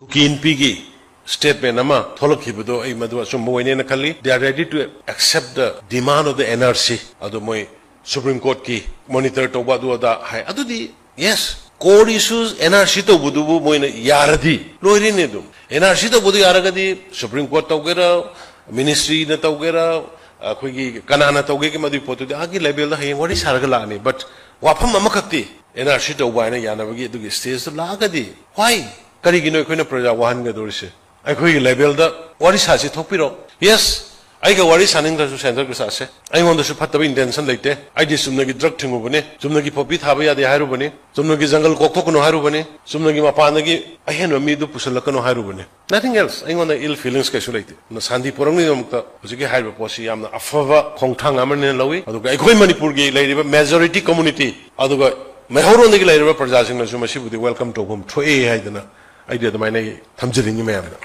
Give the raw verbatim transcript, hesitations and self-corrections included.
ꯀꯨꯀꯤ ꯏꯟꯄꯤꯒꯤ statement ꯑꯃ ꯊꯣꯛꯂꯛꯈꯤꯕꯗꯣ ꯑꯩ ꯃꯗꯨ ꯑꯆꯨꯝꯕ ꯑꯣꯏꯅꯦꯅ ꯈꯜꯂꯤ꯫ They are ready to accept the demand of the N R C. ꯑꯗꯣ ꯃꯣꯏ Supreme Courtꯀꯤ monitor ꯇꯧꯕ ꯑꯗꯨ ꯑꯗꯥ ꯍꯥꯏ꯫ ꯑꯗꯨꯗꯤ yes, core issues N R C ꯇꯧꯕꯗꯨꯕꯨ ꯃꯣꯏꯅ ꯌꯥꯔꯗꯤ ꯂꯣꯏꯔꯦꯅꯦ꯫ ꯑꯗꯨꯝ N R C ꯇꯧꯕꯗꯨ ꯌꯥꯔꯒꯗꯤ Supreme Court ꯇꯧꯒꯦꯔꯥ, ministryꯅ ꯇꯧꯒꯦꯔꯥ, ꯑꯩꯈꯣꯏꯒꯤ ꯀꯅꯥꯅ ꯇꯧꯒꯦꯒꯤ ꯃꯗꯨꯒꯤ ꯄꯣꯠꯇꯨꯗꯤ ꯑꯥꯒꯤ levelꯗ ꯍꯌꯦꯡ ꯋꯥꯔꯤ ꯁꯥꯔꯒ ꯂꯥꯛꯑꯅꯤ꯫ But ꯋꯥꯐꯝ ꯑꯃꯈꯛꯇꯤ, N R C ꯇꯧꯕ ꯍꯥꯏꯅ ꯌꯥꯅꯕꯒꯤ ꯑꯗꯨꯒꯤ stageꯇ ꯂꯥꯛꯑꯒꯗꯤ, why? ꯀꯔꯤꯒꯤꯅꯣ ꯑꯩꯈꯣꯏꯅ ꯄ꯭ꯔꯖꯥ ꯋꯥꯍꯟꯒꯗꯧꯔꯤꯁꯦ? ꯑꯩꯈꯣꯏꯒꯤ levelꯗ ꯋꯥꯔꯤ ꯁꯥꯁꯤ ꯊꯣꯛꯄꯤꯔꯣ꯫ Yes, ꯑꯩꯒ ꯋꯥꯔꯤ ꯁꯥꯅꯤꯡꯗ꯭ꯔꯁꯨ centreꯒ ꯁꯥꯁꯦ꯫ ꯑꯩꯉꯣꯟꯗꯁꯨ ꯐꯠꯇꯕ intention ꯂꯩꯇꯦ꯫ ꯑꯩꯗꯤ ꯆꯨꯝꯅꯒꯤ drug ꯊꯤꯡꯉꯨꯕꯅꯦ, ꯆꯨꯝꯅꯒꯤ poppy ꯊꯥꯕ ꯌꯥꯗꯦ ꯍꯥꯏꯔꯨꯕꯅꯤ, ꯆꯨꯝꯅꯒꯤ jungle ꯀꯣꯛꯊꯣꯛꯀꯅꯨ ꯍꯥꯏꯔꯨꯕꯅꯤ, ꯆꯨꯝꯅꯒꯤ ꯃꯄꯥꯟꯗꯒꯤ ꯑꯍꯦꯟꯕ ꯃꯤꯗꯨ ꯄꯨꯁꯤꯜꯂꯛꯀꯅꯨ ꯍꯥꯏꯔꯨꯕꯅꯤ꯫ Nothing else. ꯑꯩꯉꯣꯟꯗ ill feelings ꯀꯩꯁꯨ ꯂꯩꯇꯦ꯫ ꯑꯗꯨꯅ ꯁꯥꯟꯇꯤ ꯄꯨꯔꯛꯅꯕꯒꯤꯗꯃꯛꯇ ꯍꯧꯖꯤꯛꯀꯤ ꯍꯥꯏꯔꯤꯕ ꯄꯣꯠꯁꯤ ꯌꯥꯝꯅ ꯑꯐꯕ ꯈꯣꯡꯊꯥꯡ ꯑꯃꯅꯦꯅ ꯂꯧꯏ꯫ ꯑꯗꯨꯒ ꯑꯩꯈꯣꯏ ꯃꯅꯤꯄꯨꯔꯒꯤ ꯂꯩꯔꯤꯕ majority community, ꯑꯗꯨꯒ ꯃꯩꯍꯧꯔꯣꯟꯗꯒꯤ ꯂꯩꯔꯤꯕ ꯄ꯭ꯔꯖꯥꯁꯤꯡꯅꯁꯨ ꯃꯁꯤꯕꯨꯗꯤ welcome ꯇꯧꯐꯝ ꯊꯣꯛꯑꯦ ꯍꯥꯏꯗꯅ ꯑꯩꯗꯤ ꯑꯗꯨꯃꯥꯏꯅ ꯑꯩ ꯊꯝꯖꯅꯤꯡꯉꯤ ꯃꯌꯥꯝꯗ꯫